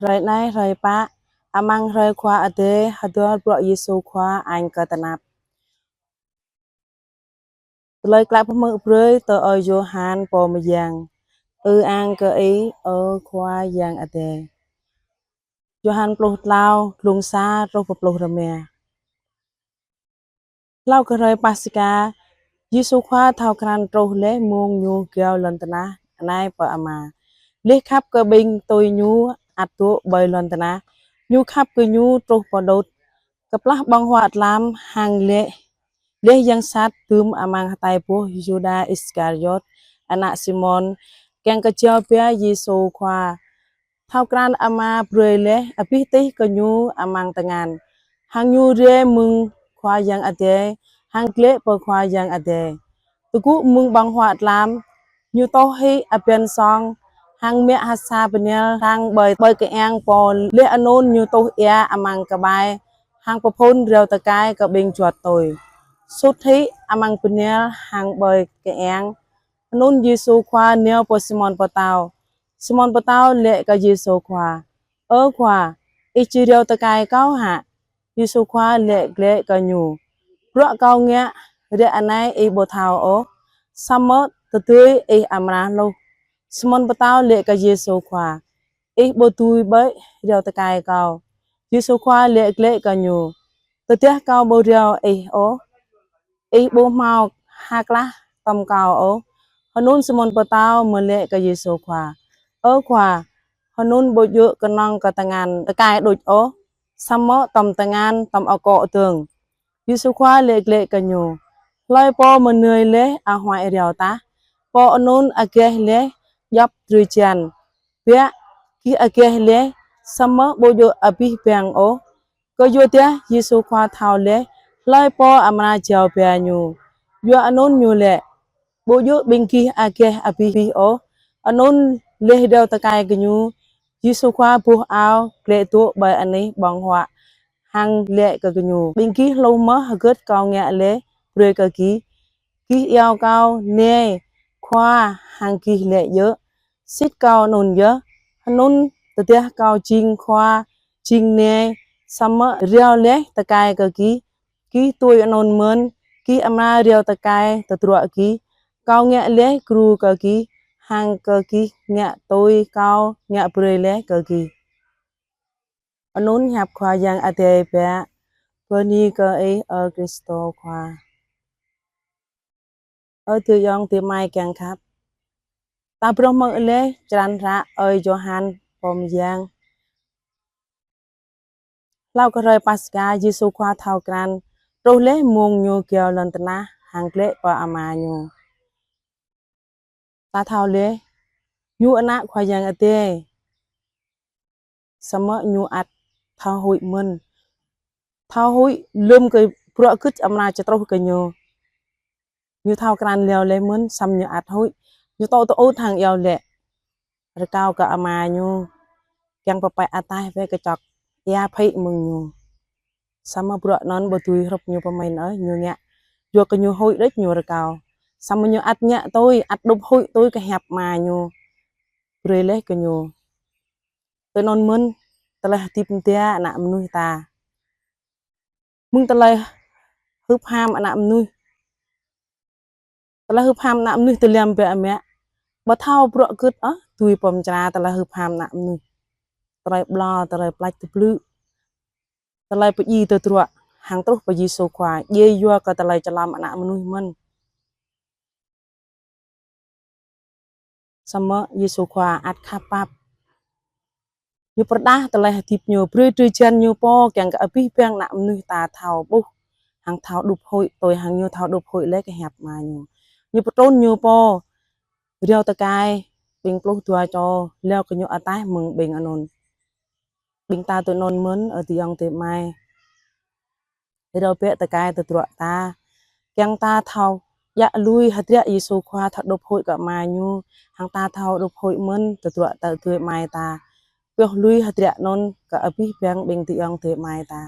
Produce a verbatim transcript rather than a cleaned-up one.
Hrơi anai hrơi pă amăng hrơi Khua Adai hơdơr bruă Yêsu Khua añ kơ tơnap. Tơlơi klă pơmơ̆ brơi tơ ơi Yôhan pô mơyang. Ư-ang kơ Ih, ơ Khua Yang Adai. Yôhan pluh klâo, glung sa truh pơ pluh rơma. Hlâo kơ hrơi Paskha, Yêsu Khua thâo krăn truh laih mông Ñu gao lŏn tơnah anai pơ Ama. Laih khăp kơ ƀing tui Ñu ăt dŏ ƀơi lŏn tơnah, Ñu khăp gơñu truh pơ đut. Kơplah ƀơ̆ng huă tlam hăng laĭ, laih yang sat dưm amăng hơtai boh Yuđa Iskariôt, ană Simôn, kiăng kơ jao ba Yêsu Khua. Thâo krăn Ama brơi laih abih tih kơ Ñu amăng tơngan, hăng Ñu rai mơ̆ng Khua Yang Adai, hăng glaĭ pơ Khua Yang Adai. Tơgŭ mơ̆ng ƀơ̆ng huă tlam, Ñu tŏh hĭ abăn song, hăng mă ha sa bơnal hăng ƀơi, ƀơi kơiăng pô, laih anŭn Ñu tuh ia amăng kơƀai, hăng pơphŭn rao tơkai kơ ƀing juăt tui. Sut hĭ amăng bơnal hăng ƀơi kơiăng, anŭn Yêsu Khua nao pơ Simôn Pơtâo. Simôn Pơtâo laĭ kơ Yêsu Khua: Ơ Khua, Ih či rao tơkai kâo hă? Yêsu Khua laĭ glaĭ kơ ñu: Bruă Kâo ngă, ră anai ih ƀu thâo ôh, samơ̆ tơdơi ih amra hluh. Simôn Pơtâo laĭ kơ Yêsu Khua: Ih ƀu dưi ƀĕ rao tơkai Kâo. Yêsu Khua laĭ glaĭ kơ ñu: Tơdah Kâo ƀu rao ih ôh, ih ƀu hmâo ha klah tŏm Kâo ôh. Hơnŭn Simôn Pơtâo mơ̆ laĭ kơ Yêsu Khua: Ơ Khua, hơnŭn ƀu djơ̆ kơnơ̆ng kơ tơngan tơkai đôč ôh, samơ̆ tŏm tơngan tŏm akŏ dơ̆ng. Yêsu Khua laĭ glaĭ kơ ñu: Hlơi pô mơnơi laih ahuăi rao tah, pô anŭn agaih laih djŏp drơi jan. Biă, gih agaih laih, samơ̆ ƀu djơ̆ abih bang ôh. Kơyua dah Yêsu Khua thâo laih hlơi pô amra jao ba Ñu, yua anŭn Ñu laĭ: Ƀu djơ̆ ƀing gih agaih abih bih ôh. Anŭn laih rao tơkai gơñu, Yêsu Khua buh ao, glaĭ dŏ ƀơi anih ƀơ̆ng huă, hăng laĭ kơ gơñu: Ƀing gih hluh mơ̆ hơget Kâo ngă laih brơi kơ gih? Gih iâu Kâo Nai, Khua, hăng gih laĭ djơ̆: Sĭt Kâo anŭn yơh. Hơnŭn tơdah Kâo jing Khua, jing Nai, samơ̆ rao laih tơkai kơ gih, gih tui anŭn mơ̆n, gih amra rao tơkai tơdruă gih. Kâo ngă laih gru kơ gih, hăng kơ gih ngă tui Kâo ngă brơi laih kơ gih. Anŭn hiăp Khua Yang Adai biă. Bơni kơ Ih, ơ Krist Khua. Ơ adơi ayŏng adơi amai kiăng khăp, ta phrâo hmư̆ laih črăn hră ơi Yôhan pô mơyang. Hlâo kơ hrơi Paskha, Yêsu Khua thâo krăn truh laih mông Ñu gao lŏn tơnah hăng glaĭ pơ Ama Ñu. Ta thâo laih Ñu Ană Khua Yang Adai, samơ̆ Ñu ăt thâo huĭ mơ̆n. Thâo huĭ lơ̆m kơ bruă gĭt amra či truh kơ Ñu. Ñu thâo krăn iâu laih mơ̆n, samơ̆ Ñu ăt huĭ. Ñu tŏ tơŭt hăng iâu laĭ, rơkâo kơ Ama Ñu kiăng pơpĕ ataih wơ̆t kơčŏk ia phĭ mơ̆ng Ñu. Samơ̆ bruă anŭn ƀu dưi hrup Ñu pơmĭn ôh, Ñu ngă yua kơ Ñu huĭ đôč Ñu rơkâo. Samơ̆ Ñu ăt ngă tui, ăt đup huĭ tui kơ hiăp Ama Ñu brơi laih kơ Ñu. Tui anŭn mơ̆n tơlơi hơdip mơda ană mơnuih ta. Mơ̆ng tơlơi hưp ham ană mơnuih, tơlơi hưp ham ană mơnuih tơlơi biă mă, ƀu thâo bruă gĭt ôh, dưi pơm čra tơlơi hưp ham ană mơnuih. Tơlơi ƀlŏr, tơlơi plač tơblư̆, tơlơi pơdjai tơdruă, hăng truh pơ Yêsu Khua, djai yua kơ tơlơi čơlom ană mơnuih mơ̆n. Samơ̆ Yêsu Khua ăt khăp pap. Ñu pơrơđah tơlơi hơdip Ñu, brơi drơi jan Ñu pô kiăng kơ abih bang ană mơnuih ta thâo ƀuh, hăng thâo đup huĭ, tui hăng Ñu thâo đup huĭ laih kơ hiăp Ama Ñu. Ñu pơtrŭn Ñu pô rao tơkai ƀing pluh dua čô, iâu kơ Ñu ataih mơ̆ng ƀing anŭn. Ƀing ta tui anŭn mơ̆n, ơ adơi ayŏng adơi amai. Rơbeh tơkai tơdruă ta, kiăng ta thâo djă̱ lui hơdră Yêsu Khua, thâo đup huĭ kơ Ama Ñu, hăng ta thâo đup huĭ mơ̆n tơdruă ta, adơi amai ta. Pioh lui hơdră anŭn kơ abih bang ƀing adơi ayŏng adơi amai ta.